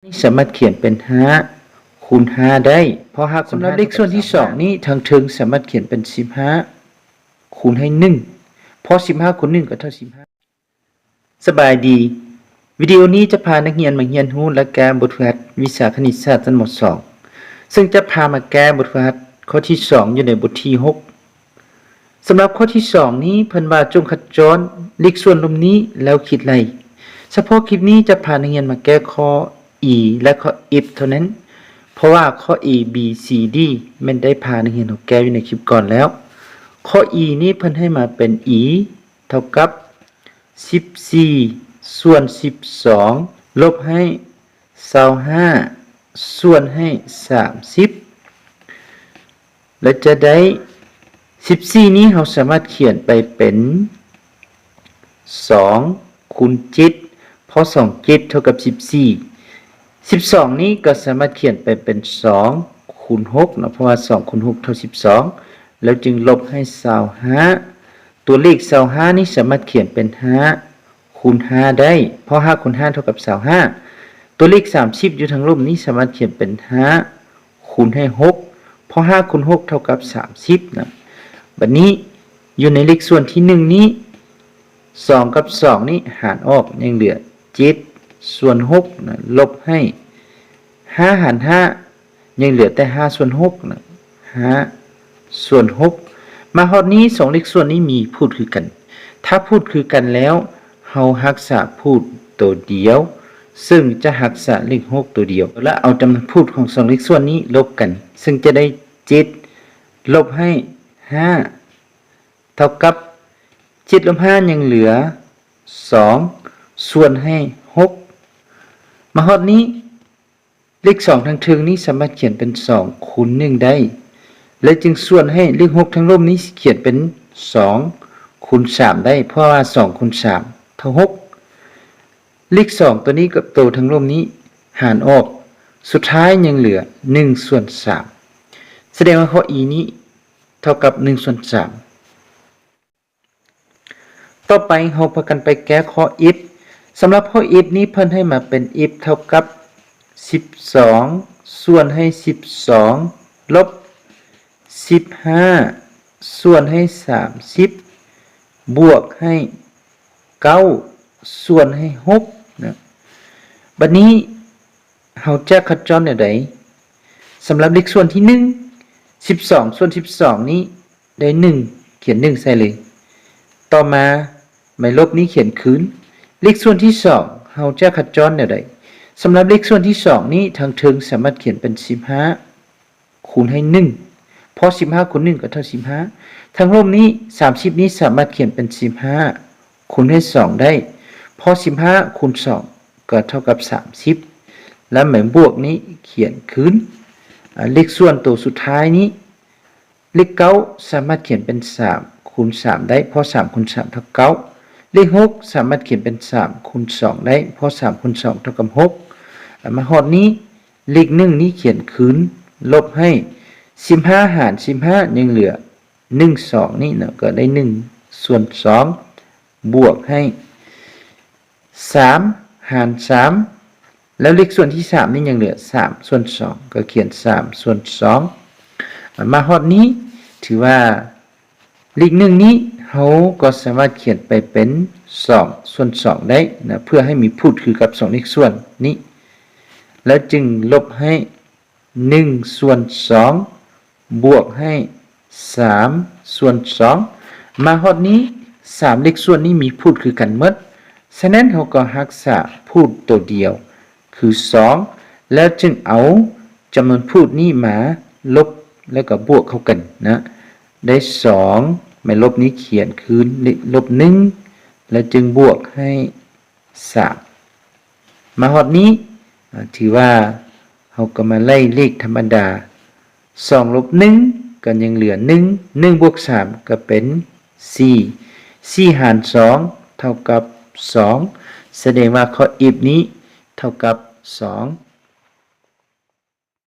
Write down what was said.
ນີ້ສາມາດຂຽນເປັນຫ້າຄູນຫ້າໄດ້ ເພາະຫາກ ສຳລັບເລກສ່ວນທີສອງນີ້ ທາງເທິງສາມາດຂຽນເປັນສິບຫ້າຄູນໃຫ້ໜຶ່ງ ເພາະສິບຫ້າຄູນໜຶ່ງກໍເທົ່າສິບຫ້າ. ສະບາຍດີ, ວິດີໂອນີ້ຈະພານັກຮຽນມາຮຽນຮູ້ ແລະ ແກ້ບົດຝຶກຫັດວິຊາຄະນິດສາດຊັ້ນ ມ.ສອງ ເຊິ່ງຈະພາມາແກ້ບົດຝຶກຫັດຂໍ້ທີສອງ ຢູ່ໃນບົດທີຫົກ. ສຳລັບຂໍ້ທີສອງນີ້ ເພິ່ນວ່າຈົ່ງຂະຈອນເລກສ່ວນລຸ່ມນີ້ແລ້ວຄິດໄລ່. ສະເພາະຄລິບນີ້ຈະພານັກຮຽນມາແກ້ຂໍ້ E ແລະ ຂໍ້ F ເທົ່ານັ້ນ ເພາະວ່າຂໍ້ A B C D ແມ່ນໄດ້ພານັກຮຽນເຮົາແກ້ຢູ່ໃນຄລິບກ່ອນແລ້ວ. ຂໍ້ E ນີ້ເພິ່ນໃຫ້ມາເປັນ E ເທົ່າກັບສິບສີ່ສ່ວນສິບສອງ ລົບໃຫ້ຊາວຫ້າສ່ວນໃຫ້ສາມສິບ ແລະ ຈະໄດ້ສິບສີ່ນີ້ ເຮົາສາມາດຂຽນໄປເປັນສອງຄູນເຈັດ ເພາະສອງເຈັດເທົ່າກັບສິບສີ່. ສິບສອງນີ້ກໍສາມາດຂຽນໄປເປັນສອງຄູນຫົກເນາະ ເພາະວ່າສອງຄູນຫົກເທົ່າສິບສອງ ແລ້ວຈຶ່ງລົບໃຫ້ຊາວຫ້າ. ຕົວເລກຊາວຫ້ານີ້ສາມາດຂຽນເປັນຫ້າຄູນຫ້າໄດ້ ເພາະຫ້າຄູນຫ້າເທົ່າກັບຊາວຫ້າ. ຕົວເລກສາມສິບຢູ່ທາງລຸ່ມນີ້ສາມາດຂຽນເປັນຫ້າຄູນໃຫ້ຫົກ ເພາະຫ້າຄູນຫົກເທົ່າກັບສາມສິບນະ. ບັດນີ້ຢູ່ໃນເລກສ່ວນທີໜຶ່ງນີ້ ສອງກັບສອງນີ້ຫານອອກ ຍັງເຫຼືອເຈັດສ່ວນຫົກນະ ລົບໃຫ້ຫ້າຫານຫ້າ ຍັງເຫຼືອແຕ່ຫ້າສ່ວນຫົກນະ ຫ້າສ່ວນຫົກ. ມາຮອດນີ້ ສອງເລກສ່ວນນີ້ມີພູດຄືກັນ. ຖ້າພູດຄືກັນແລ້ວ ເຮົາຮັກສາພູດໂຕດຽວ ເຊິ່ງຈະຮັກສາເລກຫົກໂຕດຽວ ແລະ ເອົາຈຳນວນພູດຂອງສອງເລກສ່ວນນີ້ລົບກັນ ເຊິ່ງຈະໄດ້ເຈັດລົບໃຫ້ຫ້າ ເທົ່າກັບເຈັດລົບຫ້າຍັງເຫຼືອສອງສ່ວນໃຫ້ຫົກ. ມາຮອດນີ້ ເລກສອງທາງເທິງນີ້ສາມາດຂຽນເປັນສອງຄູນໜຶ່ງໄດ້ ແລະ ຈຶ່ງສ່ວນໃຫ້ເລກຫົກທາງລຸ່ມນີ້ຂຽນເປັນສອງຄູນສາມໄດ້ ເພາະວ່າສອງຄູນສາມເທົ່າຫົກ. ເລກສອງໂຕນີ້ກັບໂຕທາງລຸ່ມນີ້ຫານອອກ ສຸດທ້າຍຍັງເຫຼືອໜຶ່ງສ່ວນສາມ. ສະແດງວ່າຂໍ້ E ນີ້ເທົ່າກັບໜຶ່ງສ່ວນສາມ. ຕໍ່ໄປເຮົາພາກັນໄປແກ້ຂໍ້ F. ສຳລັບຂໍ້ F ນີ້ເພິ່ນໃຫ້ມາເປັນ F ເທົ່າກັບສິບສອງສ່ວນໃຫ້ສິບສອງ ລົບສິບຫ້າສ່ວນໃຫ້ສາມສິບ ບວກໃຫ້ເກົ້າສ່ວນໃຫ້ຫົກນະ. ບັດນີ້ ເຮົາຈະຂະຈອນແນວໃດ? ສຳລັບເລກສ່ວນທີໜຶ່ງ ສິບສອງສ່ວນສິບສອງນີ້ໄດ້ໜຶ່ງ ຂຽນໜຶ່ງໃສ່ເລີຍ. ຕໍ່ມາ ໝາຍລົບນີ້ຂຽນຄືນ. ເລກສ່ວນທີສອງ ເຮົາຈະຂະຈອນແນວໃດ? ສຳລັບເລກສ່ວນທີສອງນີ້ ທາງເທິງສາມາດຂຽນເປັນສິບຫ້າ ຄູນໃຫ້ໜຶ່ງ ເພາະສິບຫ້າຄູນໜຶ່ງກໍເທົ່າສິບຫ້າ. ທາງລຸ່ມນີ້ ສາມສິບນີ້ສາມາດຂຽນເປັນສິບຫ້າຄູນໃຫ້ສອງໄດ້ ເພາະສິບຫ້າຄູນສອງກໍເທົ່າກັບສາມສິບ ແລະ ໝາຍບວກນີ້ຂຽນຄືນ. ອາ ເລກສ່ວນໂຕສຸດທ້າຍນີ້ ເລກເກົ້າສາມາດຂຽນເປັນສາມຄູນສາມໄດ້ ເພາະສາມຄູນສາມເທົ່າເກົ້າ. ເລກຫົກສາມາດຂຽນເປັນສາມຄູນສອງໄດ້ ເພາະສາມຄູນສອງເທົ່າກັບຫົກ. ອາ ມາຮອດນີ້ ເລກໜຶ່ງນີ້ຂຽນຄືນ ລົບໃຫ້ສິບຫ້າຫານສິບຫ້າຍັງເຫຼືອໜຶ່ງສອງນີ້ເນາະ ກໍໄດ້ໜຶ່ງສ່ວນສອງ ບວກໃຫ້ສາມຫານສາມ ແລ້ວເລກສ່ວນທີສາມນີ້ຍັງເຫຼືອສາມສ່ວນສອງ ກໍຂຽນສາມສ່ວນສອງ. ອາ ມາຮອດນີ້ ຖືວ່າ ເລກໜຶ່ງນີ້ເຮົາກໍສາມາດຂຽນໄປເປັນສອງສ່ວນສອງໄດ້ນະ ເພື່ອໃຫ້ມີພູດຄືກັບສອງເລກສ່ວນນີ້ ແລ້ວຈຶ່ງລົບໃຫ້ໜຶ່ງສ່ວນສອງ ບວກໃຫ້ສາມສ່ວນສອງ. ມາຮອດນີ້ ສາມເລກສ່ວນນີ້ມີພູດຄືກັນໝົດ, ສະນັ້ນເຮົາກໍຮັກສາພູດໂຕດຽວ ຄືສອງ ແລ້ວຈຶ່ງເອົາຈຳນວນພູດນີ້ມາລົບ ແລ້ວກໍບວກເຂົ້າກັນນະ ໄດ້ສອງ ແມ່ນລົບນີ້ຂຽນຄືນລົບໜຶ່ງ ແລ້ວຈຶ່ງບວກໃຫ້ສາມ. ມາຮອດນີ້ ອາ ຖືວ່າເຮົາກໍມາໄລ່ເລກທຳມະດາ ສອງລົບໜຶ່ງກໍຍັງເຫຼືອໜຶ່ງ ໜຶ່ງບວກສາມກໍເປັນສີ່ ສີ່ຫານສອງເທົ່າກັບສອງ ສະແດງວ່າຂໍ້ F ນີ້ເທົ່າກັບສອງ